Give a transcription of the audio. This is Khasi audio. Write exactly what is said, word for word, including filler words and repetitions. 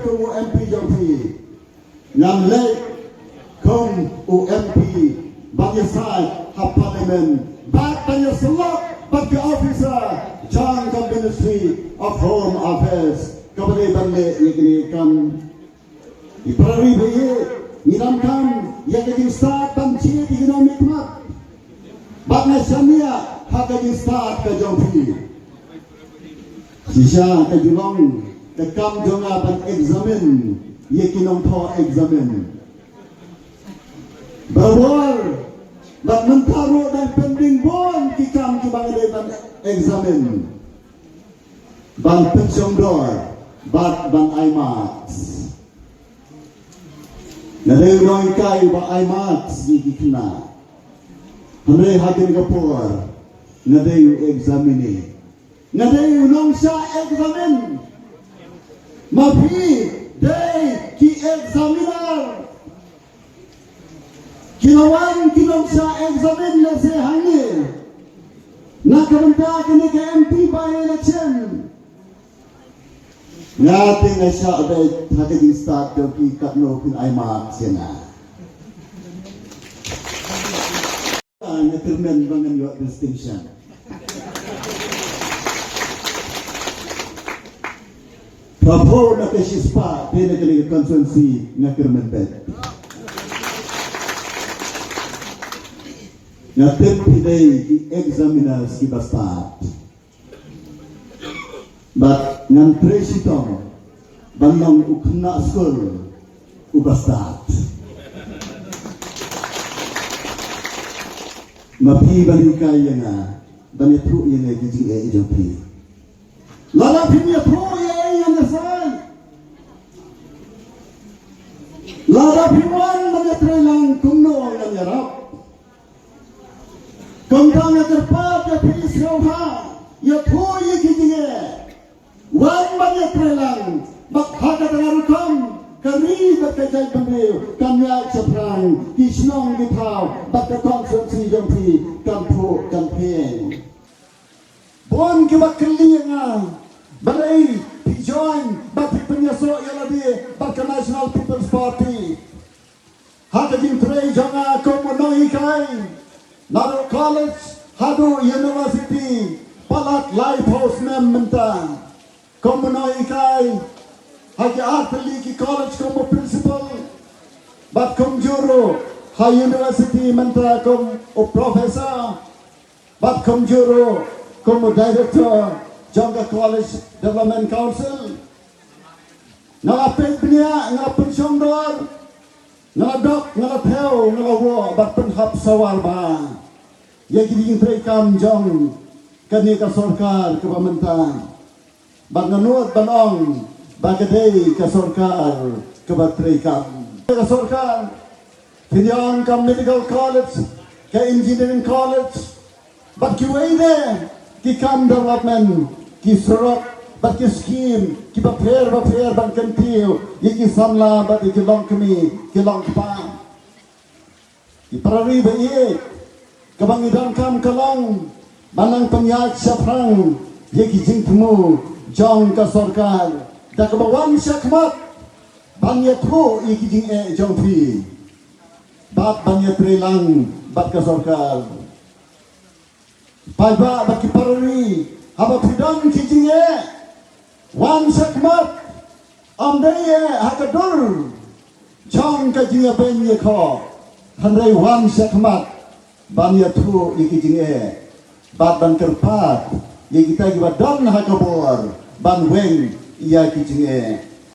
Kum u M P jong phi, ngan leit kum u M P ban ïasaid ha Parliament bad ban ïasyllok bad ki officer jong ka Ministry of Home Affairs kaba dei ban leh ïa kine ki kam. Ki para ri ba ïeit, ngi donkam ïa ka jingstad ban jied ïa ki nongmihkhmat. Bad nga shaniah ha ka jingstad ka jong phi. Shisha ka ju long ka kam jong nga ban examine ïa ki nongthoh examine. Bad mynta ruh dang pending bun ki kam kiba nga dei ban examine, ban pynshongdor bad ban ai marks. Nga dei u nonghikai uba ai marks ïa ki khynnah. Hynrei ha kane ka por nga dei u examinee. Nga dei u nongshah examine. Ma phi dei ki examiner. Ki la wan ki nongshah examine lehse hangne na ka bynta kane ka M P by-election. Nga te nga shah beit ha ka jingstad jong phi, katno phin ai marks ïa nga. Nga kyrmen ba ngan ïoh distinction. Phraphew na ka shispah te na kane ka constituency nga kyrmen beit. Nga tip phi dei ki examiners kiba stad. Bad ngan trei shitom ban long u khynnah skul uba stad. Ma phi ban hikai ïa nga, ban ïathuh ïa nga ki jingeh jong phi. Lada phin ïathuh ïa nga, ngan ïasai. Lada phi wan ban ïatreilang, kumno ngan ïarap? Kumta nga kyrpad ïa phi sngewbha ïathuh ïa ki jingeh. Wan ban ïatreilang, bad ha kata ka rukom ka ri bad ka jaitbynriew kan ïaid shaphrang, ki shnong ki thaw bad ka constituency jong phi kan phuh kan phieng. Bun kiba kylli ïa nga, balei phi join bad phi pynïasoh ïa lade bad ka National People's Party. Ha ka jingtrei jong nga kum u nonghikai, naduh college haduh university, palat laiphew snem mynta. Kum u nonghikai ha ki artylli ki college kum u principal, bad kumjuh ruh ha university mynta kum u professor, bad kumjuh ruh kum u director jong ka College Development Council. Nga la peit bniah, nga la pynshongdor, nga la dok, nga la thew, nga la woh bad pynhap sawar bha ïa ki jingtreikam jong kane ka sorkar kaba mynta. Bad nga nud ban ong ba ka dei ka sorkar kaba treikam. Ka sorkar, phin ïoh ka medical college, ka engineering college, bad kiwei de ki kam development, ki surok bad ki skim kiba pher ba pher ban kyntiew ïa ki samla bad ïa ki longkmie ki longkpa. Ki para ri ba ïeit, kaba ngi donkam ka long ban nang pynïaid shaphrang ïa ki jingthmu jong ka sorkar da kaba wan shakhmat ban ïathuh ïa ki jingeh jong phi bad ban ïatreilang bad ka sorkar. Paidbah bad ki para ri, haba phi don ki jingeh, wan shakhmat. Ym dei eh ha ka dur jong ka jingïabeiñ ïakhoh, hynrei wan shakhmat ban ïathuh ïa ki jingeh bad ban kyrpad ïa kita kiba don ha ka bor ban weng ïa ki jingeh.